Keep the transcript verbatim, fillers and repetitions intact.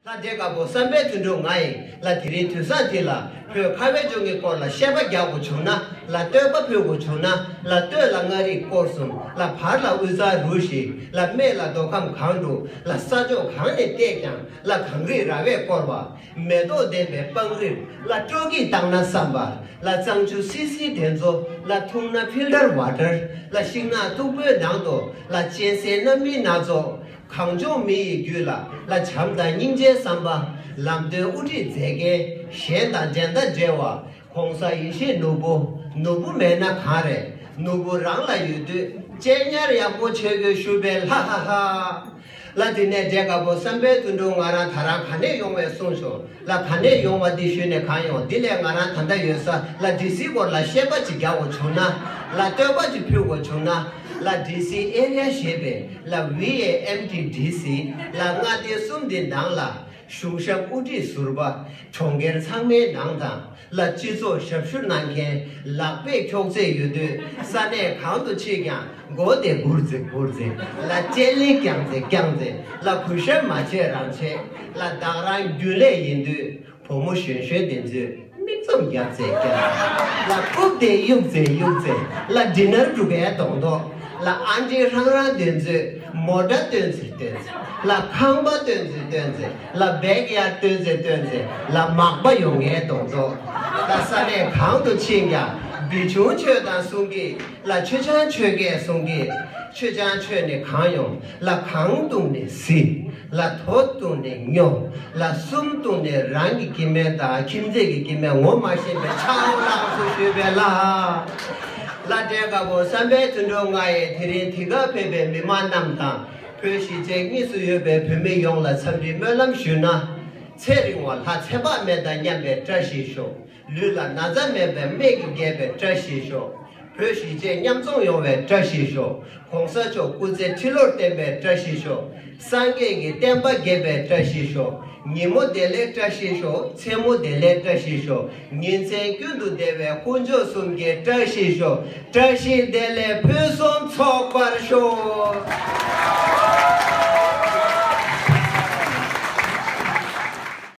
ལྷ་འདྲེ་དཀར་པོ་བསམ་པའི་དུད་འགྲོ་ང་ཡིས། ལ་དེ་རིང་དུས་བཟང་འདི་ལ་བོད་ཁ་བའི་ལྗོངས་ཀྱི་སྐོར་ལ་བཤད་པ་རྒྱག་དགོས་བྱུང་ན། ལ་བསྟོད་པ་ཕུལ་དགོས་བྱུང་ན། ལ་སྟོད་ལ་མངའ་རིས་སྐོར་གསུམ། ལ་བར་ལ་དབུས་གཙང་རུ་བཞི། ལ་སྨད་ལ་མདོ་ཁམས་སྒང་དྲུག། ལ་ས་ཕྱོགས་གང་ནས་བལྟས་ཀྱང་། ལ་གངས་རི་ར་བས་བསྐོར་བ། མེ་ཏོག་ལྡན་པའི་སྤང་རི། ལ་སྤྲོ་སྐྱིད་བཏང་ན་བསམ་པ། ལ་གཙང་ཆུ་བསིལ་བསིལ་དེ་ཚོ། ལ་འཐུང་ན་ཕིལ་ཊར་ཝ་ཊར། ལ་ཤིང་ནགས་སྟུག་པོའི་ནང་དུ། ལ་གཅན་གཟན་སྣ་མིན་སྣ་ཚོགས། གངས་ལྗོངས་མི་ཡི་རྒྱུད་ལ། ལ་བྱམས་དང་སྙིང་རྗེའི་བསམ་པ། ལམ་སྟོན་དབུ་ཁྲིད་མཛད་མཁན། གཞན་དང་འགྲན་ཟླ་བྲལ་བ། གོང་ས་ཡེ་ཤེས་ནོར་བུ། ནོར་བུ་མེད་ན་གང་རེད། ནོར་བུ་རང་ལ་ཡོད་དུས། གཅེས་ཉར་ཡག་པོ་བྱེད་དགོས་ཞུ་བའི་ལྷ་ཧ་ཧ། ལ་དེ་ནས་འདྲེ་དཀར་པོ་བསམ་པའི་དུད་འགྲོ་ང་རང་ད་རང་ག་ནས་ཡོང་བས་གསུངས་ཤོག། ལ་ག་ནས་ཡོང་བ་འདི་ཞུས་ནས་གང་ཡོང་། འདི་ལས་ང་རང་ད་ལྟ་ཡོད་ས་ལ་ཌི་སི་སྐོར་ལ་བཤད་པ་ཅིག་རྒྱག་དགོས་བྱུང་ན། ལ་བསྟོད་པ་ཅིག་ཕུལ་དགོས་བྱུང་ན། ལ་ཌི་སི་ཨེ་རི་ཡ་ཞེས་པའི་ལ་ཝི་ཨེ་ཨེམ་ཊི་ཌི་སི་ལ་མངའ་སྡེ་གསུམ་འདི་ནང་ལ། གཞུང་ཞབས་དབུ་ཁྲིད་ཟུར་པ། གྲོང་ཁྱེར་ཚང་མའི་ནང་དང་། ལ་སྤྱི་ཚོགས་ཞབས་ཞུ་གནང་མཁན་ལག་པས་འཁྱོག་ཚད་ཡོད་དུས། ས་གནས་གང་དུ་ཕྱིན་ཀྱང་མགོ་དེ་སྒུར་ཙེ་སྒུར་ཙེ། ལ་དཔྱད་གླེང་རྐྱང་ཙེ་རྐྱང་ཙེ། ལ་གུས་ཞབས་མ་བྱེད་རང་བྱེད། ལ་བདག་རང་རྒྱུན་ལས་ཡིན་དུས། བུ་མོ་གཞོན་གཞོན་དེ་ཚོས་མིག་བཙུམ་རྒྱབ་ཙེ་རྒྱབ་ཙེ། ལ་རྐུབ་དེ་གཡུག་ཙེ་གཡུག་ཙེ། ལ་ཌི་ནར་འགྲོ་མཁན་གདོང་མདོག། ལ་ཨན་ཊི་ཧྲང་རང་དེ་ཚོས་མོ་ཊ་སྟོན་ཙེ་སྟོན་ཙེ། ལ་ཁང་པ་སྟོན་ཙེ་སྟོན་ཙེ། ལ་བེག་ཡར་ཌི་སྟོན་ཙེ་སྟོན་ཙེ། ལ་མག་པ་ཡོང་མཁན་གདོང་མདོག། ལ་ས་གནས་གང་དུ་ཕྱིན་ཀྱང་། བི་ཆུང་ཆོས་དང་གསུང་གི། ལ་ཆོས་ཆང་ཆོས་སྐད་གསུང་གི། ཆོས་ཆང་ཆོས་ནས་གང་ཡོང་། ལ་གང་བཏུང་ནས་བཟི། ལ་དོ་བཏུང་ནས་ཉོ། ལ་གསུམ་བཏུང་ནས་རང་གི་སྐྱེ་དམན་དང་ཁྱིམ་མཚེས་ཀྱི་སྐྱེ་དམན་ངོ་མ་ཤེས་པའི་ཆང་ལགས་སུ་ཞུས་པའི་ལ། ལ་འདྲེ་དཀར་པོ་བསམ་པའི་དུད་འགྲོ་ང་ཡིས། དེ་རིང་འདི་གར་ཕེབས་པའི་མི་མང་རྣམས་དང་། བོད་གཞིས་བྱེས་གཉིས་སུ་ཡོད་པའི་བོད་མི་ཡོངས་ལ་འཚམས་འདྲིའི་སྨོན་ལམ་ཞུ་ན། ཚེ་རིང་བ་ལྷ་ཚེ་དཔག་མེད་དང་མཉམ་པའི་བཀྲ་ཤིས་ཤོག། ལུས་ལ་ན་ཚ་མེད་པའི་སྨད་ཀྱི་རྒྱས་པའི་བཀྲ་ཤིས་ཤོག། བོད་གཞིས་བྱེས་མཉམ་འཛོམས་ཡོང་བའི་བཀྲ་ཤིས་ཤོག། གོང་ས་མཆོག་སྐུ་ཚེ་ཁྲི་ལོར་བརྟན་པའི་བཀྲ་ཤིས་ཤོག། སངས་རྒྱས་ཀྱི་བསྟན་པ་རྒྱས་པའི་བཀྲ་ཤིས་ཤོག། ཉིན་མོ་བདེ་ལེགས་བཀྲ་ཤིས་ཤོག། མཚན་མོ་བདེ་ལེགས་བཀྲ་ཤིས་ཤོག། ཉིན་མཚན་ཀུན་ཏུ་བདེ་བའི་དཀོན་མཆོག་གསུམ་གྱི་བཀྲ་ཤིས་ཤོག། བཀྲ་ཤིས་བདེ་ལེགས་ཕུན་སུམ་ཚོགས་པར་ཤོག།